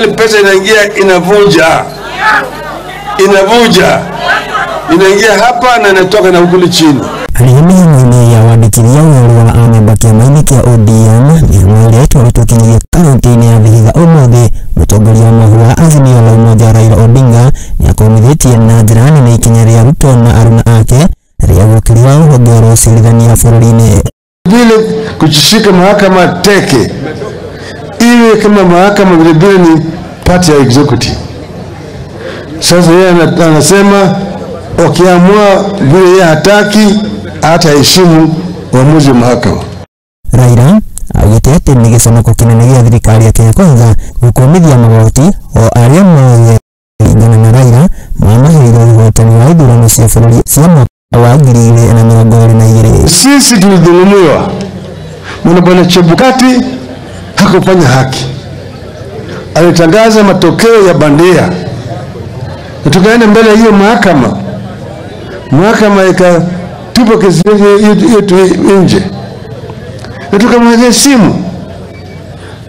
Mahali pesa inaingia inavuja, inavuja, inaingia hapa na inatoka na huku chini. Arĩa mĩhang'o-inĩ ya wandĩkithia werũ wa amemba kĩama-inĩ kĩa ODM mĩhang'o ĩrĩa ĩtwarĩtwo kinyagia kaunti-inĩ ya Vihiga ũmũthĩ, mũtongoria wa mũhũ wa Azimio la Umoja Raila Odinga nĩakũmithĩtie na njĩra nene ikinya rĩa Ruto na aruna ake rĩa gũkĩria rũhonge rwa ũcirithania bũrũri-inĩ. Vile kuchishika mahakama teke iwe kama mahakama vile vile ni part ya executive. Sasa yeye anasema wakiamua vile yeye hataki hataheshimu uamuzi wa mahakama. Raila augĩte atĩ nĩ gĩconoko kĩnene gĩa thirikari ya Kenya Kwanza gũkũmithia magoti o arĩa mothe kũringana na Raila mamaheire ũhotani wa ithurano cia bũrũri cia mwaka wa 2022. Sisi tulidhulumiwa. Mwana Bwana Chebukati hakufanya haki, alitangaza matokeo ya bandia na tukaenda mbele ya hiyo mahakama. Mahakama ikatupa kesi yetu nje na tukamheshimu.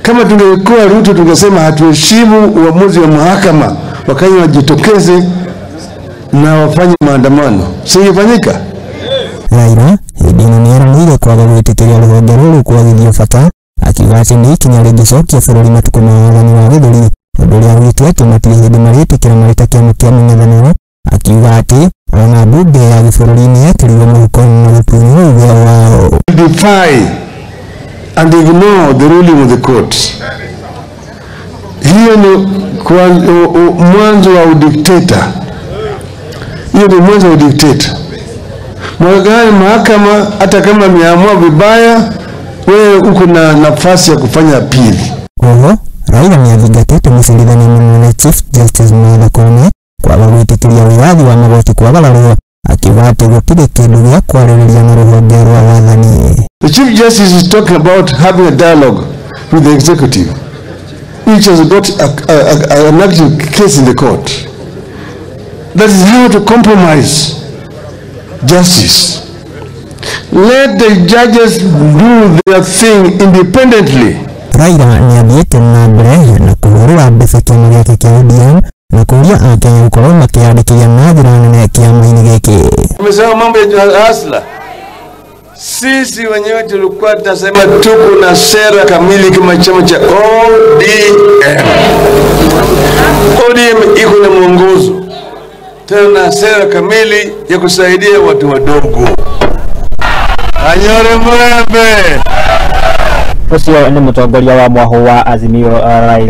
Kama tungekuwa Ruto tungesema hatuheshimu uamuzi wa mahakama, Wakenya wajitokeze na wafanye maandamano, singefanyika. Raila hĩndĩ ĩno nĩeranĩire kwaga gwĩtĩkĩria rũhonge rũrũ kwagithio bata, akiuga atĩ nĩ ikinya rĩngĩcokia bũrũri matukũ ma wathani wa gĩthũri, ũndũ ũrĩa augĩte atĩ matirĩ hĩndĩ marĩtĩkĩra marĩ ta kĩama kĩa mũng'ethanĩro, akiuga atĩ ona mbunge ya gĩbũrũri nĩyekĩrirwo mũhuko na gũtunywo uge wao. Defy and ignore the ruling of the court. Hiyo ni mwanzo wa udikteta. Hiyo ni mwanzo wa udikteta. Mwagani mahakama hata kama imeamua vibaya, wewe uko na nafasi ya kufanya apili. Oho, Raila nĩathingatĩte mũcirithania mũnene Chief Justice Martha Koome kwaga gwĩtĩkĩria wĩyathi wa magoti kwagararwo, akiuga atĩ gũtirĩ kĩndũ gĩa kwarĩrĩria na rũhonge rwa wathani. The Chief Justice is talking about having a dialogue with the executive, which has got an active case in the court. That is how to compromise justice. Let the judges do their thing independently. Raila nĩathiĩte na mbere na kũhũrĩra mbeca kĩama gĩake kĩa ODM na kũũria Akenya gũkorwo makĩyandĩkithia na njĩra nene kĩama-inĩ gĩkĩ. Umesema mambo ya hasla. Sisi wenyewe tulikuwa tunasema tuko na sera kamili kama chama cha ODM. ODM iko na mwongozo tena na sera kamili ya kusaidia watu wadogo. Anyore mwembe. Ũcio nĩ mũtongoria wa mwahũ wa Azimio Raila.